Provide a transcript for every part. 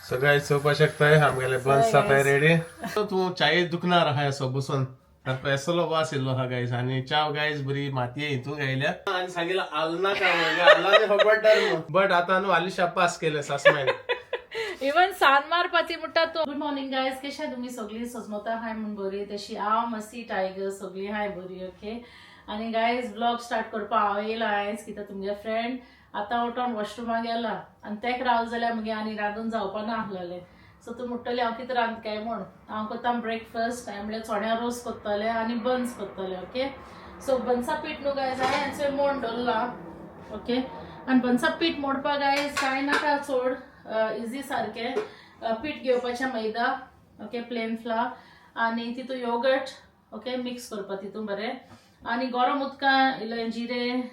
So guys चोवपा शकताय आमगेले बन्स जाताय रेडी. तूं चाये दुखणार आहा असो बसून येसलो वास येयल्लो आहा गायज. आनी चाव गायज बरी मातये हितून गायल्या आनी सांगितलं आलना का म्हणजे आलना खबरदार. बट आतां न्हू आलिशा पास केले सासमायन. इवन सान मारपाची म्हणटा तूं. गुड मॉर्निंग गायज, कशें तुमी सगळीं? सजमता हाय म्हूण बरी तशी हांव मसी टायगर सगळीं हाय बरी. ओके, आनी गायज ब्लॉग स्टार्ट करपाक हांव येयला आयज कित्याक तुमगे फ्रेंड आतां उठोन वॉशरुमा गेला आनी तेक रावल जाल्यार मुगे आनी रांदून जावपा ना आहलेलें. सो तूं म्हणटली हांव कितें रांद काय म्हूण. हांव करता ब्रेकफास्ट, हांवें म्हणल्यार चण्या रोस करतलें आनी बन्स करतलें. ओके, सो बन्सा पीठ न्हू गायज हांवें हेंचो मोड दवरला. ओके, आनी बन्सा पीठ मोडपाक गायज कांय नाका चड, इजी सारकें. पीठ घेवपाचें मैदा, ओके, प्लेन फ्लावर आनी तितून योगर्ट, ओके, मिक्स करपा तितून बरें. आनी गरम उदकां इल्लें जिरें,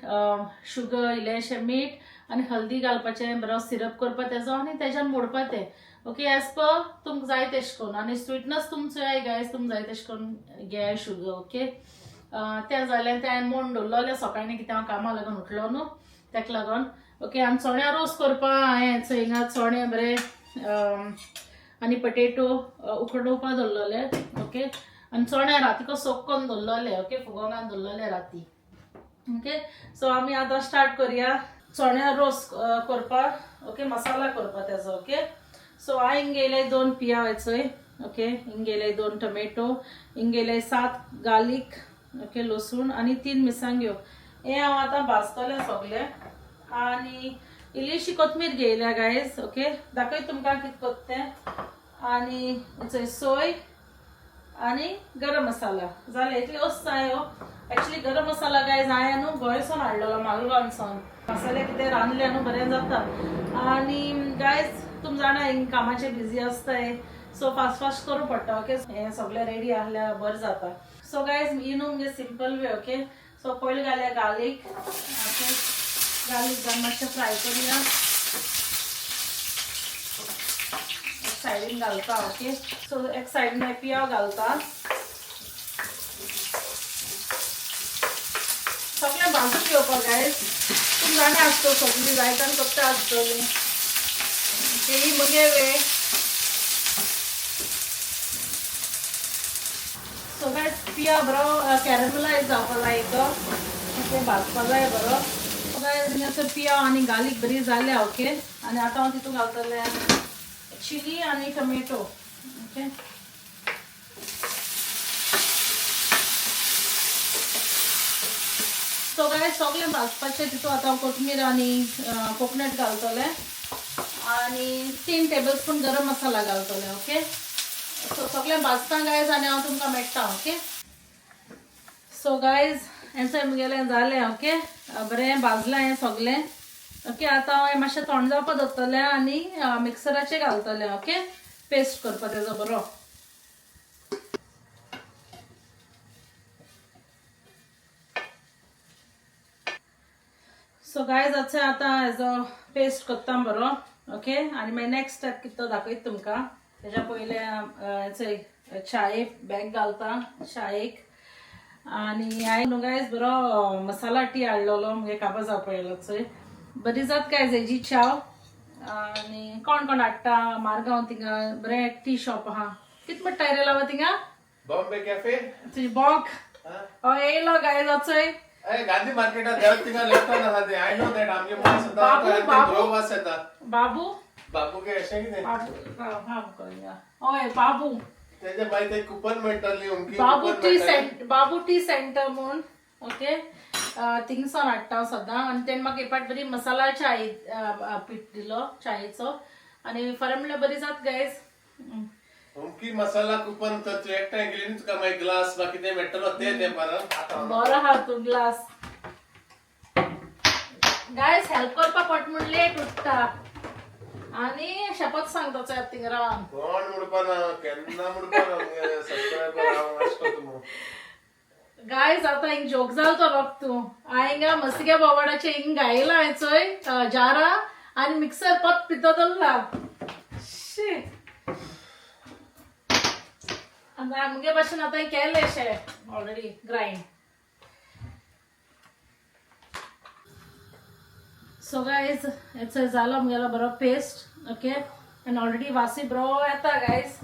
शुगर, इल्लेंशें मीठ आनी हल्दी घालपाचें, बरो सिरप करपा तेजो आनी तेज्यान मोडपा तें. ओके, एज पर तुमकां जाय तेश करून. आनी स्वीटनस तुमचो जाय गायज, तुमकां जाय तेश करून घे शुगर. ओके, तें जालें. तें हांवें मोड दवरलें सकाळीं कितें हांव कामां लागून उठलो न्हू तेका लागून. ओके, आनी चण्या रोस करपा हांवें हिंगा चणे बरे आनी पटेटो उकडोवपा दवरलेले. ओके, आनी चणे रातीको सोक करून दवरलेले. ओके, फुगोंक दवरलेले राती. ओके, सो आमी आतां स्टार्ट करुया चण्या रोस करपाक. ओके, मसाला करपा तेजो. ओके, सो हांवें हिंग घेयले 2 पियाव चोय. ओके, हिंग घेयले 2 टोमॅटो, हिंग घेयले 7 गार्लीक, ओके, लसूण आनी 3 मिरसांग्यो. हें हांव आतां भाजतलें सगळें. आनी इल्लीशी कोथमीर घेयल्या गायज. ओके, दाखय तुमकां कितें करता तें. आनी चोय सोय आनी गरम मसाला जालें, इतलें वस्त जायो. एक्चुली गरम मसाला गायज हांवें न्हू गोंयसून हाडलेलो, मालगांवसून. मसाले कितें रांदले न्हू बरें जाता. आनी गायज तुम जाणा हिंग कामाचे बिजी आसताय, सो फास्ट फास्ट करूं पडटा. ओके, हें सगळें रेडी आहल्यार बरें जाता. सो गायज ही न्हू मुगे सिंपल वे. ओके, सो पयलीं घालया गार्लीक. ओके, गार्लीक घालून मातशें फ्राय करुया, एक सायडीन घालता. ओके, सो एक सायडीन मागीर पियाव घालता. सगळें भाजून घेवपाक गायज, तुम जाणा आसतो सगळीं जायतान करता आसतली. ओके, ही मुगे वे. सो गायज पिया बरो कॅरमलायज जावपा जाय तो. ओके, भाजपा जाय बरो. सो गायज पिया आनी गार्लीक बरी जाल्या. ओके, आनी आतां हांव तितून घालतलें चिली आनी टोमॅटो. ओके, सो गायज सगळें भाजपाचें तितून आतां हांव कोथमीर आनी कोकोनट घालतलें आनी 3 टेबलस्पून गरम मसाला घालतलें. ओके, सो सगळें भाजता गायज आनी हांव तुमकां मेळटा. ओके, सो गायज हेंचो मुगेलें जालें. ओके, बरें भाजलें हें सगळें. ओके, आतां हांव हें मातशें थंड जावपा दवरतलें आनी मिक्सराचेर घालतलें. ओके, पेस्ट करपा तेजो बरो. सो गायज आतां आतां हेजो पेस्ट करता बरो. ओके, आनी मागीर नेक्स्ट स्टेप कितें तो दाखयता तुमकां. तेज्या पयलें चाये बॅग घालता चायेक. आनी हांवें न्हू गायज बरो मसाला टी हाडलेलो मुगे काबा जावपा येयलो चोय. बरी जात गायज हेजी चाव. आनी कोण कोण हाडटा मारगांव थिंगा बरें टी शॉप आहा. कितें म्हणटा रे लावा थिंगा? बॉम्बे कॅफे. तुजी बॉक हय येयलो गायज चोय. गांधी मार्केटात देंवत थिंगा लेफ्टान आहा तें. I know that. आमगे मनीस बाबू. सदां वास येता. बाबू बाबू के अशें कितें बाबू हय बाबू. तेजे मागीर ते कुपन मेळटली अमकी. बाबू टी सेंटर, बाबू टी सेंटर म्हूण. ओके, थिंगसोन हाडटा हांव सदां. आनी तेणें म्हाका एक फावट बरी मसाला चाय पीठ दिलो चायेचो आनी फाल्यां म्हणल्यार बरी जात गायज. अमकी मसाला कुपन तर तूं एकठांय गेली न्ही तुका मागीर ग्लास बा कितें मेळटलो ते ते परत. बरो आहा तूं ग्लास. गायज हेल्प करपा पट म्हूण लेट उठ्ठा आनी शपथ सांगता चोय थिंगा रावन. कोण म्हणपा ना, केन्ना म्हणपा ना सबस्क्रायबर हांव अशें तूं. गायज आतां हिंग जोक जाल तो रोग तूं. हांवें हिंगा मस्तिक्या बोवाडाचें हिंग गायलां हांवें चोय जारा आनी मिक्सर पत पितो दवरला. शी, आनी मुगे भाशेन आतां केलें शें ऑलरेडी ग्रायंड. सो गायज हेचो जालो मुगेलो बरो पेस्ट. ओके, आनी ऑलरेडी वासूय बरो येता गायज.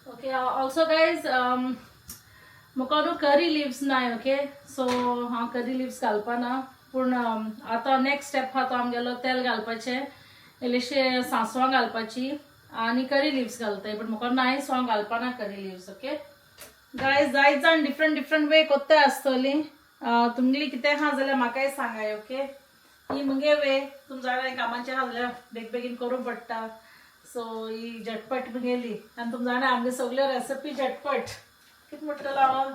ओके, ऑल्सो गायज, म्हाका न्हू करी लिव्स नाय. ओके, सो हांव करी लिव्स घालपाना, पूण आतां नेक्स्ट स्टेप आहा तो आमगेलो तेल घालपाचें, इल्लेशे सांसवां घालपाची आनी करी लिव्स घालताय, बट म्हाका नाय, सो हांव घालपाना करी लिव्स. ओके गायज, जायत जाण डिफरंट डिफरंट वे कोत्ताय आसतली. तुमगेली कितें आहा जाल्यार म्हाकाय सांगाय. ओके, ही मुगे वे, तुम जाणा कामाचें आहा जाल्यार बेग बेगीन करूंक पडटा, सो ही झटपट मुगेली. आनी तुम जाणा आमगे सगल्यो रेसिपी झटपट. कितें म्हणटलो हांव?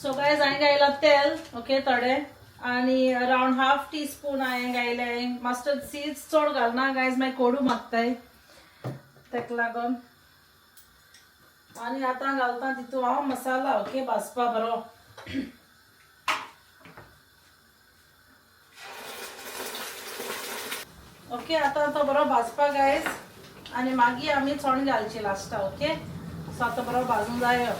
सो गायज, हांवें घायलां तेल, ओके, थोडें, आनी अरावंड हाफ टी स्पून हांवें घायलें मस्टर्ड सीड्स. चड घालना गायज, मागीर कोडू मागताय, ताका लागून. आनी आतां घालता तितू हांव मसाला. ओके, भाजपा बरो. ओके, आतां तो बरो भाजपा गायज, आनी मागीर आमी चोण घालची लास्टा. ओके, सो आतां बरो भाजूंक जायो.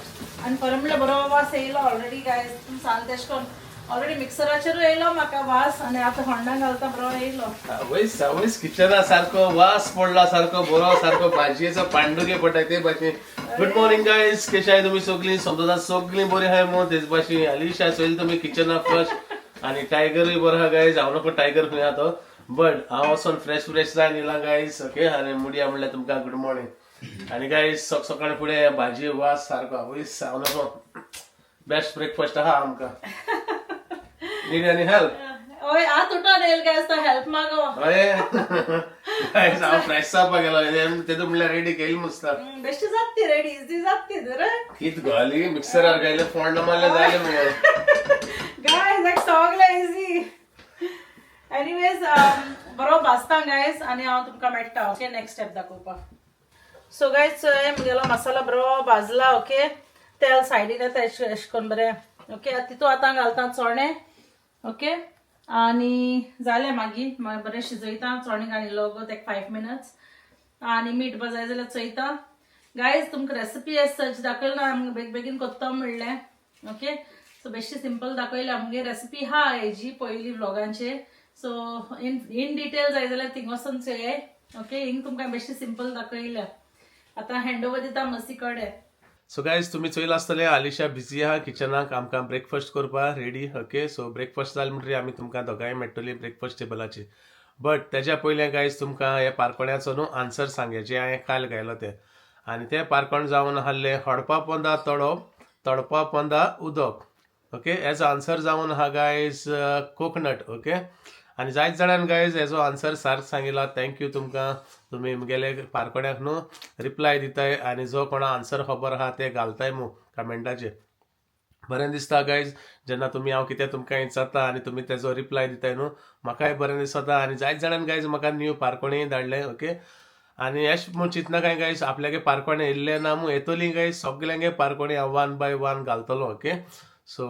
आनी परत म्हणल्यार बरो वास येयलो ऑलरेडी गायज. तुमी सांग तेश करून ऑलरेडी मिक्सराचेरूय येयलो म्हाका वास, आनी आतां होंडां घालता बरो येयलो. आवयस आवयस, किचना सारको वास पडला सारको बरो, सारको भाजयेचो पांडुगे पडटा ते भाशेन. गुड मॉर्निंग गायज, कशे आहाय तुमी सगळीं? समजा सगळीं बरी आहाय मू. तेच भाशेन अलिशा चोयल तुमी किचना फर्स्ट, आनी टायगरूय बरो आहा गायज. हांव नको टायगर खंय आहा तो, बट हांव वचोन फ्रेश फ्रेश जावन येयला गायज. ओके, आनी मुडिया म्हणल्यार तुमकां गुड मॉर्निंग. आनी गायज, सक सकाळी फुडें भाजी वास सारको, आवयस, हांव नको, बेस्ट ब्रेकफास्ट आहा आमकां. Need any help? हय, आतां उठोन येयल गायज, तो हेल्प मागो. हय गायज, हांव फ्रेश जावपाक गेलो, तेतून म्हणल्यार रेडी केली मुसता. बेश्टी जात ती रेडी, इजी जात ती रे. कित घाली मिक्सरार घायले, फोंड मारले, जालें मगो. गायज, एक सगळें इजी. एनिवेज, बरो भाजता गायज, आनी हांव तुमकां मेळटा, ओके, नेक्स्ट स्टेप दाखोवपाक. सो गायज, चोय, म्हगेलो मसाला बरो भाजला. ओके, तेल सायडीन येता एश करून बरें. ओके, आतां तितू आतां घालता चणे. ओके, आनी जालें, मागीर मागीर बरें शिजयता. चणे घालिल्लो गो तेका 5 मिनट्स, आनी मीठ बा जाय जाल्यार चोयता. गायज, तुमकां रेसिपी एज सच दाखयला ना, आमकां बेग बेगीन कोत्ता म्हणलें. ओके, सो बेश्टी सिंपल दाखयल्या. आमगे रेसिपी हा हेजी पयली व्लॉगांचे, सो इन इन डिटेल जाय जाल्यार थिंग वचोन चोयाय. ओके, हिंग तुमकां बेश्टी सिंपल दाखयल्या. आतां हँड ओवर दिता मसी कडेन. सो गायज, तुमी चोयलां आसतलें, आलिशा बिजी आहा किचनाक आमकां ब्रेकफास्ट करपाक रेडी. ओके, सो ब्रेकफास्ट जालें म्हणटकीर आमी तुमकां दोगांय मेळटली ब्रेकफास्ट टेबलाचेर. बट तेज्या पयलें गायज, तुमकां हे पारकोण्याचो न्हू आन्सर सांगे, जें हांवें काल घायलो तें. आनी तें पारकोण जावन आहलें, हडपा पोंदा तळप, तळपा पोंदा उदक. ओके, हेजो आन्सर जावन आहा गायज कोकनट. ओके, आनी जायत जाणान गायज हेजो आन्सर सारको सांगिला. Thank you तुमकां, तुमी म्हगेले पारकोण्याक न्हू रिप्लाय दिताय, आनी जो कोणा आन्सर खबर आहा ते घालताय मू कमेंटाचेर. बरें दिसता गायज, जेन्ना तुमी हांव कितें तुमकां विचारता आनी तुमी तेजो रिप्लाय दिताय न्हू, म्हाकाय बरें दिसता. आनी जायत जाणान गायज म्हाका न्यू पारकोणेय धाडले. ओके, आनी एश म्हूण चिंतना काय गायज, आपल्यागे पारकोणे येयल्ले ना मू, येतली गायज. सगल्यांगे पारकोणे हांव वन बाय वन घालतलो. ओके, सो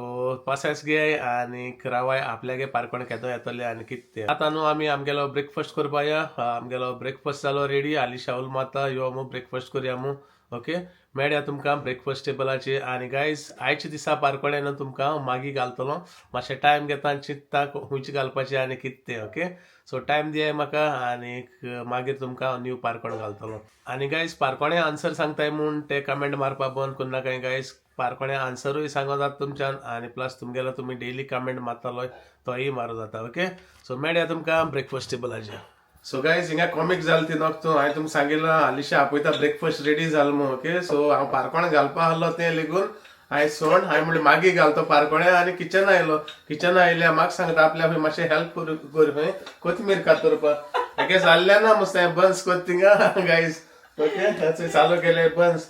पासांस घेय आनी रावाय, आपल्यागे पारकोणे केदो येतले आनी कितें तें. आतां न्हू आमी आमगेलो ब्रेकफास्ट करपा या. आमगेलो ब्रेकफास्ट जालो रेडी. आलिशा उल मारता, यो मू ब्रेकफास्ट करया मू. ओके, मेळया तुमकां ब्रेकफास्ट टेबलाचेर. आनी गायज, आयच्या दिसा पारकोणे न्हू तुमकां हांव मागीर घालतलो. मातशें टायम घेता आनी चिंत्ता खुंयचें घालपाचें आनी कितें तें. ओके, सो टायम दियाय म्हाका, आनी मागीर तुमकां हांव न्यू पारकोण घालतलो. आनी गायज, पारकोणे आन्सर सांगताय म्हूण ते कमेंट मारपा बंद करनाकाय गायज. पारकोणे आन्सरूय सांगो जाता तुमच्यान, आनी प्लस तुमगेलो तुमी डेली कमेंट मारतालो तोय मारो जाता. ओके, सो मेळया तुमकां ब्रेकफास्ट टेबलाचेर. सो गायज, हिंगा कॉमीक जाल ती नोक तूं. हांवें तुमकां सांगिलां, आलिशा आपयता, ब्रेकफास्ट रेडी जाल मू. ओके, सो हांव पारकोणे घालपा आहलो, तें लेगून हांवें सोण, हांवें म्हणलें मागीर घालतो पारकोणे, आनी किचन आयलो. किचन आयल्या म्हाका सांगता आपल्या खंय मातशें हेल्प कर कर खंय कोथमीर कातरपा. हेगे जाल्लें ना मुस्तें बन्स कोत थिंगा गायज. ओके, चालू केले बन्स,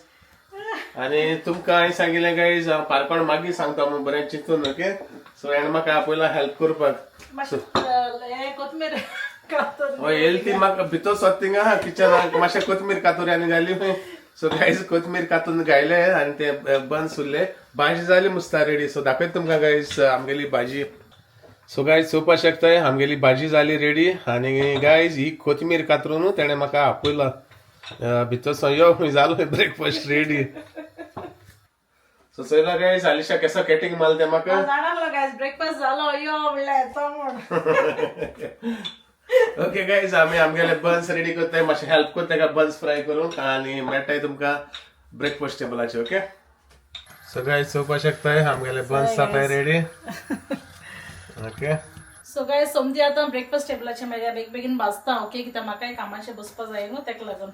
आनी तुमकां हांवें सांगिल्लें गायज, हांव पारकोण मागीर सांगता म्हूण बरें चिंतून. ओके, सो हेणें म्हाका आपयला हेल्प करपाक. मातशें हें कोथमीर कातर. हय, येयली ती म्हाका भितर सोद थिंगा किचनाक, मातशें कोथमीर कातोरी आनी घाली खंय. सो गायज, कोथमीर कातून घायले आनी ते बन्स उरले. भाजी जाली मुस्ता रेडी. सो दाखयता तुमकां गायज आमगेली भाजी. सो गायज, चोवपाक शकताय, आमगेली भाजी जाली रेडी. आनी गायज, ही कोथमीर कातरून तेणें म्हाका आपयला भितर सो, यो खंय, जालो ब्रेकफास्ट रेडी. सो चोयला गायज, आलिशा केसो कॅटिंग मारले तें म्हाका. जाणां गायज, ब्रेकफास्ट जालो, यो म्हणल्यार येता म्हूण. ओके गायज, आमी आमगेले बन्स रेडी करताय. मातशें हेल्प करताय का बन्स फ्राय करूंक आनी मेळटाय तुमकां ब्रेकफास्ट टेबलाचेर. ओके, सो गायज, चोवपाक शकताय आमगेले बन्स जाताय रेडी. ओके. सो गायज, सोमती आतां ब्रेकफास्ट टेबलाचेर मेळया. बेगीन बेगीन भाजता, ओके, कित्याक म्हाकाय कामाचें बसपा जाय न्हू, तेका लागून.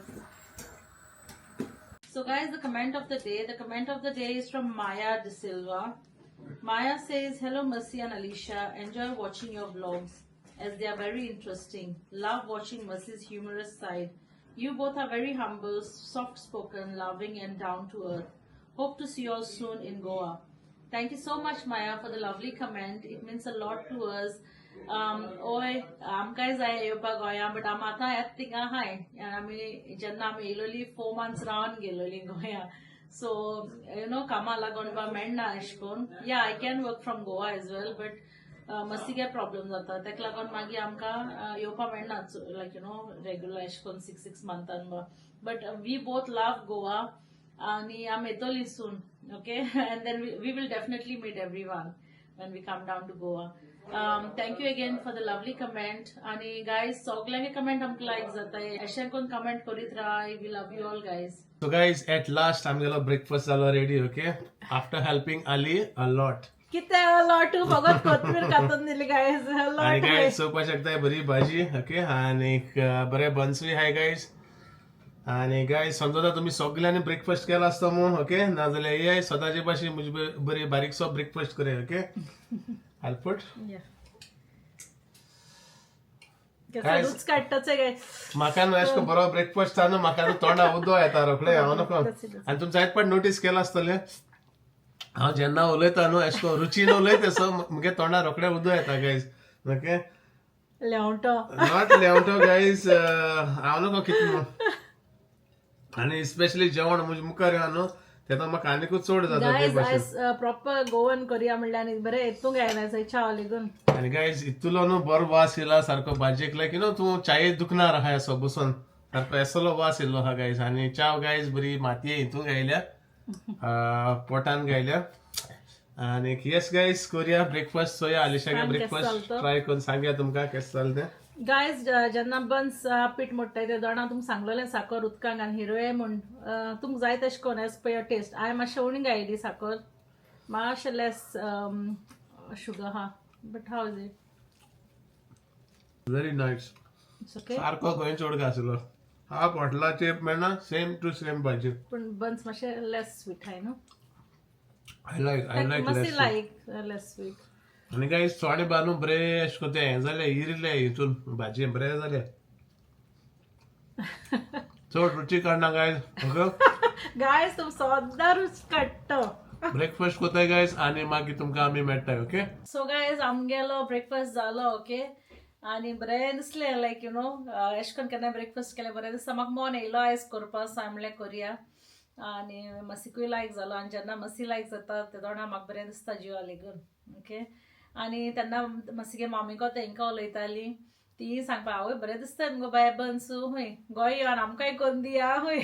So guys, the comment of the day, the comment of the day is from Maya De Silva. Maya says, "Hello Mercy and Alicia, enjoy watching your vlogs as they are very interesting. Love watching Mercy's humorous side. You both are very humble, soft-spoken, loving and down to earth. Hope to see you all soon in Goa." Thank you so much, Maya, for the lovely comment. It means a lot to us. ओय, आमकांय जाय येवपाक गोंया, but आमी आतां येता थिंगा आहाय. आनी आमी जेन्ना आमी येयलोली, 4 मंथ्स रावन गेलोली गोंया. सो you know कामा लागून बा मेळना अशें करून. Yeah, I can work from Goa as well, but मातशी प्रॉब्लम जाता, तेका लागून मागीर आमकां येवपा मेळना लायक you know regular अशें करून सिक्स सिक्स मंथान बा. But we both love Goa आणि आमी येतोली soon, okay, and then we will definitely meet everyone when we come down to Goa. Thank you again for the lovely comment. आणि guys, सगळ्यांगे comment आमकां लायक जाता. अशें करून comment करीत राहा. We love you all, guys. So guys, at last आमगेलो breakfast जालो ready, okay, after helping Ali a lot. कितें लॉट? फकत कोथमीर कातून दिली गायज. आणि लॉट. गायज, चोवपाक शकताय बरी भाजी, ओके, आनी बरे बन्सूय हाय गायज. आणि गायज, समजा तुमी सगळ्यांनी ब्रेकफास्ट केला आसतो मग, ओके, नाजाल्यार ये स्वताचे भाशेन म्हजी बरी बारीकसो ब्रेकफास्ट करया. ओके, आयल पुट. Guys. रूच काडटाच काय. म्हाका न्हू अशें बरो ब्रेकफास्ट न्हू, म्हाका न्हू तोंडा उदो येता रोखडे. हांव नको. आनी तुमकां एक पाट नोटीस केलां आसतलें, हांव जेन्ना उलयता न्हू अशें करून रुचीन उलयता, सो मुगे तोंडा रोखडे उदो येता गायज, ओके. लेवटो. Not लेवटो गायज, हांव नको कितें म्हूण. आनी स्पेशली जेवण म्हजे मुखार येवन न्हू, तेन्ना म्हाका आनीकूच चड जाता ते गायज, भाशेन. आयज प्रॉपर गोवन करया म्हणल्यार आनी बरें हेतूंक येयना चाव लेगून. आनी गायज, इतलो न्हू बरो वास येयला सारको भाजयेक, लायक you know तूं चाये दुखणार आहा असो बसून, सारको एसलो वास येयल्लो आहा गायज. आनी चाव गायज बरी मातये हितून गायल्या, पोटान गायल्या. आनी येस गायज, करुया ब्रेकफास्ट. चोया आलिशागे सांग केस ब्रेकफास्ट चलतो. ट्राय करून सांगया तुमकां केस चलता तें. गायज, जेन्ना बन्स पीठ मोडटाय ते दोणां तुमकां सांगलेलें साकर उदकांक आनी हिरवे म्हूण. तुमकां जाय तशें करून, एज पर your test. हांवें मातशें उणी घायली साकर, मातशें लेस शुगर हा. But how is it? Very nice. It's okay. सारको गोंयचो उडका आशिल्लो हाफ हॉटेलाचे मेळना, सेम टू सेम भाजी. पूण बन्स मातशें लेस स्वीट हाय न्हू. I like मातशें लेस. लायक लेस स्वीट. आनी गायज, चोणे बानू बरें अशें करून तें हें जालें, इरिल्लें हितून भाजी बरें जालें. चड रुची काडना गायज, ओके. गायज, तुम सदां रूच काडटा. ब्रेकफास्ट कोताय गायज आनी मागीर तुमकां आमी मेळटाय, ओके. सो गायज, आमगेलो ब्रेकफास्ट जालो, ओके, आनी बरें दिसलें. लायक you know एशें करून केन्ना ब्रेकफास्ट केलें बरें दिसता. म्हाका मन येयलो आयज करपा, सो हांवें म्हणलें करया. आनी मसीकूय लायक जालो. आनी जेन्ना मसी लायक जाता तेदोणा म्हाका बरें दिसता जिवा लेगून, ओके. आनी तेन्ना मसीगे मामीको तेंकां उलयताली, ती सांगपा, आवय, बरें दिसता मुगो बाय बन्सू, हूंय गोंय येवन आमकांय करून दिया हूंय.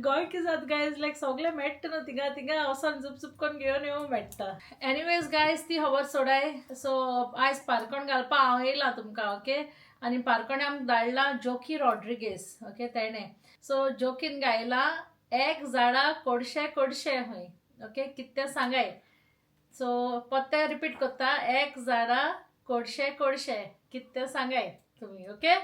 गोंय कितें जाता गायज, लायक सगळें मेळटा न्हू थिंगा, थिंगा वचोन झुप झुप करून घेवन येवंक मेळटा. एनिवेज गायज, ती खबर सोडाय. सो आयज पारकण घालपा हांव येयलां तुमकां, ओके. आनी पारकणे आमकां धाडला जोकी रॉड्रिगेस, ओके, तेणें. सो जोकीन गायला, एक झाडा कोडशे कोडशे हूंय. ओके, कितें सांगाय. सो पत्ते रिपीट करता, एक झाडा कोडशे कोडशे, कितें सांगाय तुमी, ओके.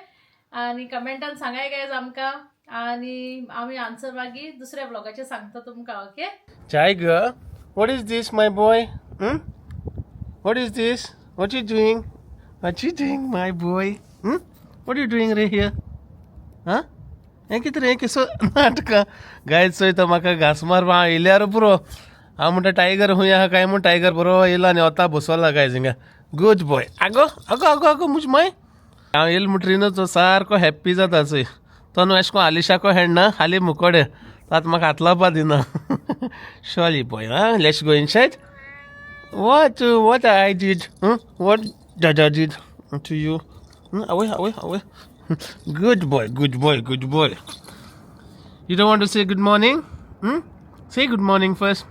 आनी कमेंटान सांगाय गायज आमकां, आनी आमी आन्सर मागीर दुसऱ्या ब्लॉगाचेर सांगता तुमकां, okay. Tiger, what is this, my boy? Hmm? What is this? What you doing? What you doing, my boy? Hmm? What you doing right here? Huh? हें कितें रे, केसो नाटकां गायज. चोय तो म्हाका घांस मारपा हांव येयल्यार पुरो. हांव म्हणटा टायगर खूंय आहा काय म्हूण, टायगर बरो येयला आनी वता बसोला गायज हिंगा. Good boy. आगो आगो आगो आगो मुज माय. हांव येयल म्हणटरी न्हू तो सारको हॅप्पी जाता. चोय तो न्हू अशें कोन आलिशाको हेडना, खाली मुकोडे आतां म्हाका हात लावपा दिना. Sorry boy. Ah, let's go inside. What I did? What Dada did to you? Away, away, away. Good boy, good boy, good boy. You don't want to say good morning? Hmm? Say good morning first.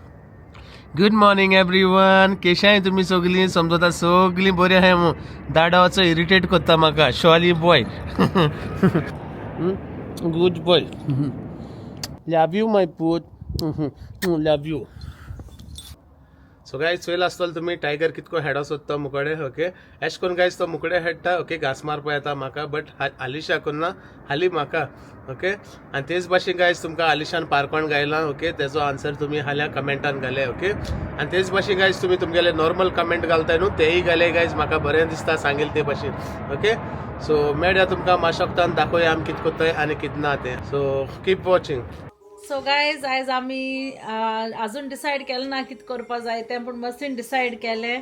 Good morning everyone. केशाय तुमी सगळीं? समजता सगळीं बरी आहाय मू. दाडावाचो irritate करता म्हाका. शॉली boy, good boy, love you my पूत, लव you. So guys, चोयला आसतलो तुमी टायगर कितको हेडो सोदता मुकडे. ओके, एश कोन गायज तो मुकडे हेडटा. ओके, घास मारपा येता म्हाका, बट आलिशा कोन्ना हाली म्हाका. ओके, आनी तेच भाशेन गायज तुमकां आलिशान पार्कोण गायला. ओके, तेजो आन्सर तुमी हाल्या कमेंटान घाले. ओके, आनी तेच भाशेन गायज तुमी तुमगेले नॉर्मल कमेंट घालताय न्हू, तेय घाले गायज, म्हाका बरें दिसता सांगेल ते भाशेन. ओके, सो मेळया तुमकां माशोक्तान, दाखोवया आमी कित कोत्ताय आनी कित ना तें. So keep watching. So guys, आयज आमी अजून डिसायड केलें ना कितें करपा जाय तें, पूण मसीन डिसायड केलें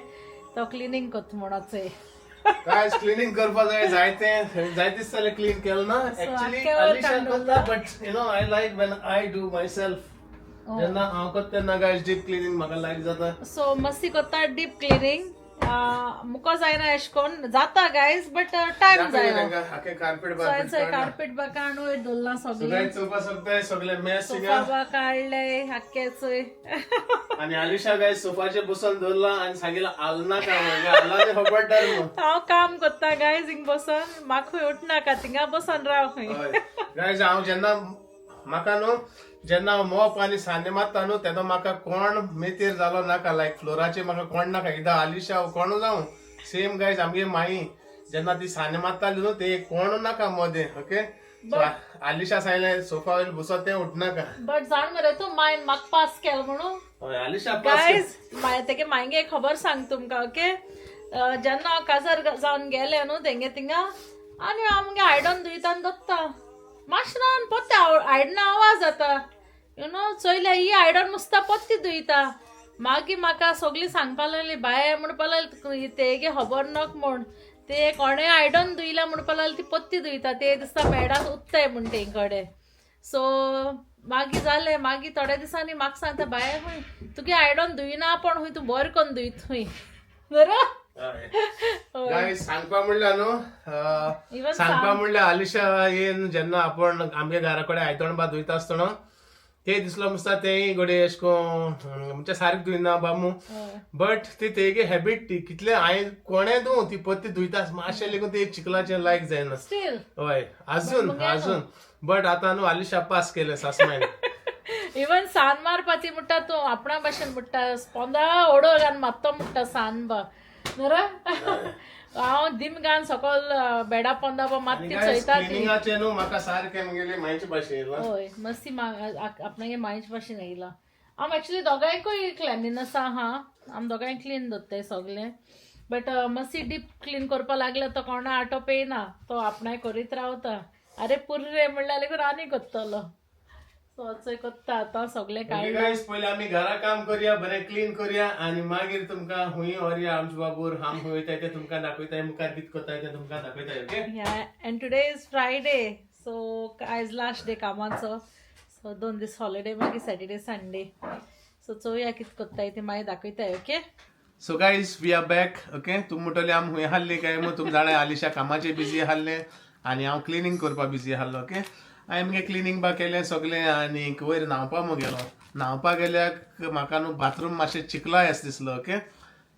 तो क्लिनींग करता म्हणून. गायज, क्लिनिंग करपा जाय, जायते जायते दीस जाले क्लीन केलें ना. एक्चुअली आख्खे वर अलिशा काडून करता, but you know I like when I do myself. जेन्ना हांव करता तेन्ना गायज डीप क्लिनिंग म्हाका लायक जाता. सो मस्ती करता डीप क्लिनींग. मुको जायना एश कोन जाता गायज, बट टायम जायना. आखे कार्पेट सो हांवें कार्पेट बा काडून वयर दवरलां सगळें. गायज, चोवपा शकताय सगळे मेस. सोफा बा काडले आख्खेच. आनी आलिशा गायज सोफाचेर बसून दवरला आनी सांगिला आलनाका म्हणजे आलना खबरदार मग. हांव काम करता गायज हिंग बसून, म्हाका खंय उठनाका, थिंगा बसून राव खंय. गायज, हांव जेन्ना म्हाका न्हू, जेन्ना हांव मोप आनी सान्ने मारता न्हू, तेन्ना म्हाका कोण मेतेर जालो नाका, लायक फ्लोराचेर म्हाका कोण नाका, एकदां आलिशा कोण जावं. सेम गायज, आमगे माई जेन्ना ती सान्ने मारताली न्हू, ते कोण नाका मदें. ओके, आलिशा सांगलें सोफा वयर बसत तें उठनाका. बट जाण मरे तूं, मायन म्हाका पास केलो म्हणून. हय, आलिशा पास. गायज, तेगे मांगे खबर सांग तुमकां. ओके, जेन्ना हांव काजार जावन गेलें न्हू तेंगे थिंगा, आनी हांव मुगे आयडन धुयता आनी दोत्ता मातशें रावन पोत्ते आयडना आवाज जाता, you know, चोयल्या ही आयडन मुसता पोत्ती धुयता. मागीर म्हाका सगळीं सांगपा लागली, बाये म्हणपा लागली तेगे खबर नक म्हूण, ते कोणें आयडन धुयला म्हणपा लागली, ती पोत्ती धुयता ते दिसता मेडाक उत्ताय म्हूण तें कडेन. सो मागीर जालें, मागीर थोड्या दिसांनी म्हाका सांगता, बाये खंय तुगे आयडन धुयना, पण खंय तूं बरें करून धुयत खंय बरो. गायज, सांगपा म्हणल्यार न्हू, इवन सांगपा म्हणल्यार आलिशा येन जेन्ना आपण आमगे घरा कडेन आयदण बा धुयता आसतना ते दिसलो मुसता, तेय घडये एश कोन म्हणजे सारकें धुयना बा मू, बट ती तेगे हॅबीट ती कितले हांवें कोणें धुवूं, ती परती धुयता, मातशें लेगून ते चिखलाचें लायक जायना. स्टील. हय, अजून अजून, बट आतां न्हू आलिशा पास केलें सासमायन. इवन सान मारपाची म्हणटा तूं आपणा भाशेन म्हणटा, स्पोंदा ओडो घालून मात्तो म्हणटा सान बा नरा. हांव दिम घालून सकल बेडा पोंदा बा मात्ती चोयता ती. क्लिनिंगाचें न्हू म्हाका सारकें मुगेली मायचे भाशेन येयलां. हय, मस्ती आपणागे मायचे भाशेन येयला. हांव एक्चुली दोगांयकूय क्लॅनलीनस आहा, आम दोगांय क्लीन दवरताय सगळें, बट मस्ती डीप क्लीन करपा लागले तो कोणा आटो पेयना, तो आपणाय करीत रावता. अरे पुर्रे म्हणल्यार लेगून आनी करतलो. सो चोय कोत्ता आतां सगळें काडलें. गायज, पयलीं आमी घरा काम करया, बरें क्लीन करया आनी मागीर तुमकां हुंय व्हरया आमचे बाबूर, आम हुंय वयताय तें तुमकां दाखयताय, मुखार कितें करताय तें तुमकां दाखयताय. Okay. Yeah, and today is Friday, so आयज लास्ट डे कामाचो. सो 2 दीस हॉलिडे, मागीर सॅटर्डे संडे. सो चोवया कितें कोत्ताय तें मागीर दाखयताय. Okay. So guys, we are back. Okay, तुमी म्हणटले आमी हुंय आहली काय म्हूण. तुमी जाणां आलिशा कामाचे बिजी आहले आनी हांव क्लिनींग करपा बिजी आहलो. ओके, हांवें मगे क्लिनींग बा केलें सगळें आनी वयर न्हांवपा मग गेलो. न्हांवपा गेल्याक म्हाका न्हू बाथरूम मातशें चिखला येस दिसलो. ओके,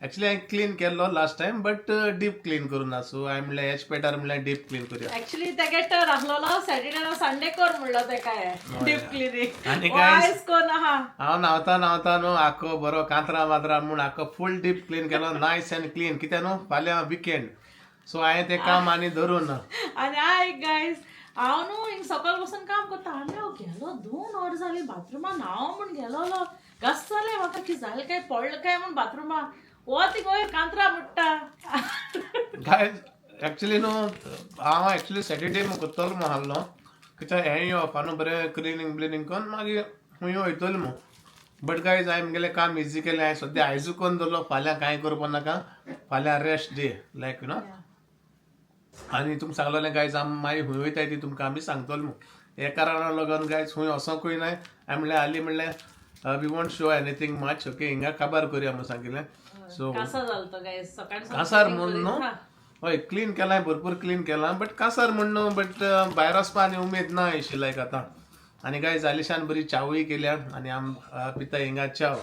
एक्चुली हांवें क्लीन केल्लो last time, but deep clean करूं ना. सो हांवें म्हणलें हेच पेटार म्हणल्यार डीप क्लीन करया. ऍक्च्युली तेगे टर्न आसलेलो सॅटर्डे संडे कर म्हणलो तेका डीप क्लिनींग. आनी guys, आयज कोन आहा. हांव न्हांवता न्हांवता न्हू आख्खो बरो कांतरा मातरा म्हूण आख्खो फूल डीप क्लीन केलो, नायस अँड क्लीन. कित्याक न्हू फाल्यां विकेंड, सो हांवें तें काम आनी धरून ना. आनी आयक गायज, हांव न्हू हिंग सकयल बसून काम करता आनी हांव गेलो, 2 वर जाली बाथरुमान न्हांव म्हूण गेलोलो, घास जालें म्हाका की जालें काय पडलें काय म्हूण बाथरुमा हो ती वयर कांतरा मुट्टा. गायज, एक्चुअली न्हू हांव एक्चुअली सॅटर्डे म्हूण करतलो म्हूण आहलो, कित्याक हेंय ऑफा न्हू, बरें क्लिनींग ब्लिनींग करून मागीर खूंय वयतलो म्हूण. बट गायज, हांवें मुगेलें काम इजी केलें. हांवें सद्या आयजू करून दवरलो, फाल्यां कांय करपा नाका, फाल्यां rest day like you know. आनी तुमकां सांगलोलें गायज, आमी मागीर खूंय वयताय ती तुमकां आमी सांगतलो म्हूण. हे कारणाक लागून गायज खूंय वचोंकूय नाय. हांवें म्हणलें हालीं म्हणलें we won't show anything much. Okay, हिंगा काबार करया म्हूण सांगिल्लें. सो कासार जालो तो गायज सकाळी. कासार म्हूण न्हू, हय क्लीन केलां, भरपूर क्लीन केलां, बट कासार म्हूण न्हू, बट भायर वचपा आनी उमेद ना अशी लायक आतां. आनी गायज, आलिशान बरी चावूय केल्या आनी आम पिता हिंगा चाव.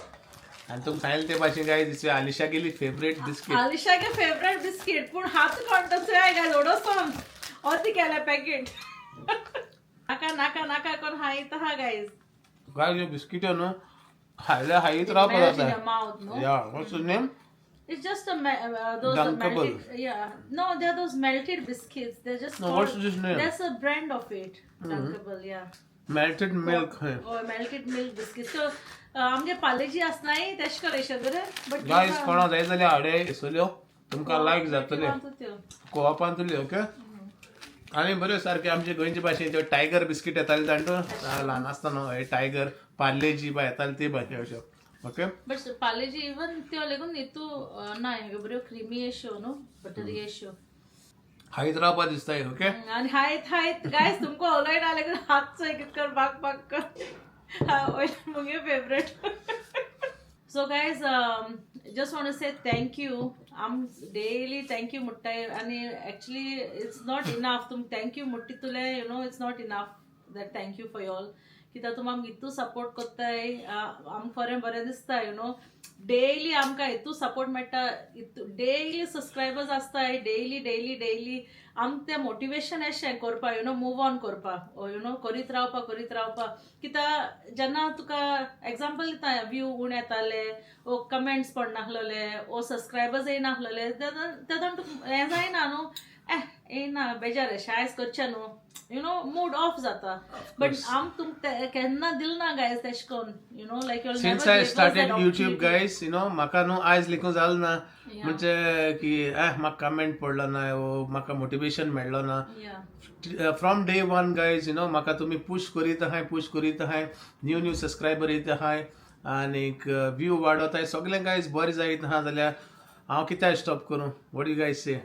आनी तुमकां सांगलें ते भाशेन गायज, आलिशा गेली फेवरेट बिस्कीट. आलिशागे फेवरेट बिस्किट, पूण हात कोणतो गायज ओडोसोन अती केल्या पॅकेट. नाका नाका नाका कोण हायत हा गायज. गायज, ह्यो बिस्किट न्हू खायल्या हायत रावपाक जाता. Mouth, no? Yeah, what's the name? It's just a those Dunkable. Melted, yeah. No, they're those melted biscuits. They're just No, called, what's this name? That's a brand of it. Dunkable, yeah. Melted milk. Oh, melted milk biscuits. So, आमगे पालेजी आसनाय तेश कर बरें, but guys, कोणा जाय जाल्यार हाडे येसल्यो, तुमकां लायक जातले. कोऑपान तुली, ओके. आनी बऱ्यो सारके आमचे गोंयचे भाशेन त्यो टायगर बिस्कीट येताले जाणटू, ल्हान आसतना हे टायगर, पार्लेजी बा येताले ते भाशे अश्यो, ओके. बट पालेजी इवन त्यो लेगून हितू ना, ह्यो बऱ्यो क्रिमी अश्यो न्हू, बटरी अश्यो. हायत रावपा दिसता, ओके. आनी हायत हायत गायज, तुमकां उलयना लेगून हात चोय कित कर बाक बाक कर. वयल्यान मुगे favourite. So guys, just want to say thank you. आम डेली thank you म्हणटाय आनी एक्चुअली it's not enough. तुम thank you म्हणटा तुले, it's not enough that thank you for all, कित्याक तुम आमकां इतू सपोर्ट करताय. आमकां खरें बरें दिसता, डेली आमकां इतू सपोर्ट मेळटा, इतू डेली सबस्क्रायबर्स आसताय, डेली डेली डेली आमकां तें मोटिवेशन अशें करपा, मूव ऑन करपा, करीत रावपा, करीत रावपा. कित्याक जेन्ना तुका एग्जाम्पल दिता, व्यू उणे येताले वो कमेंट्स पडनासलेले वो सबस्क्रायबर्स येयनासलेले, तेदोन तुका हें जायना न्हू, ए येयना, बेजार अशें आयज करचें न्हू, मूड ऑफ जाता. बट आम तुमकां केन्ना दिलना गायज तेश कोन, like Since I started YouTube guys, म्हाका न्हू आयज लेखून जालें ना म्हणजे की म्हाका कमेंट पडलो ना वो म्हाका मोटिवेशन मेळ्ळो ना. From day one guys, म्हाका तुमी पुश करीत आहाय, पुश करीत आहाय, न्यू न्यू सबस्क्रायबर येत आहाय आनीक व्यू वाडोताय, सगळें गायज बरें जायत आहा, जाल्यार हांव कित्याक स्टॉप करूं? What you guys say?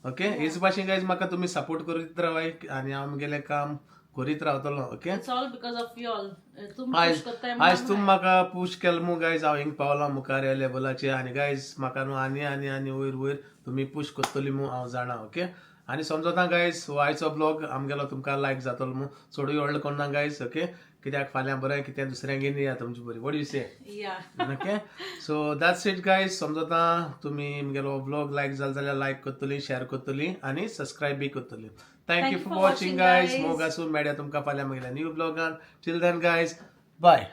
Okay, हेच भाशेन गायज म्हाका तुमी सपोर्ट करीत रावाय आनी हांव म्हगेलें काम करीत रावतलो, okay. It's all because of you all. तुम आयज पुश करताय. आयज तुम म्हाका पुश केलो मू गायज, हांव हिंग पावलां मुखार ह्या लेवलाचेर. आनी गायज, म्हाका न्हू आनी आनी आनी वयर वयर तुमी पुश करतली मू हांव जाणा, ओके. आनी समजता गायज, हो आयचो ब्लॉग आमगेलो तुमकां लायक जातलो मू. चडूय व्हडलो कोन्ना गायज, ओके, कित्याक फाल्यां बरें कितें दुसऱ्यांगेर या तुमचे बरी. What you say? Yeah. Okay, so that's it guys. समजता तुमी म्हगेलो ब्लॉग लायक जालो जाल्यार लायक करतली, शेअर करतली आनी सबस्क्रायब बी करतली. Thank you for watching guys. मोग आसूं. मेळया तुमकां फाल्यां म्हगेल्या new ब्लॉगान. Till then guys, bye.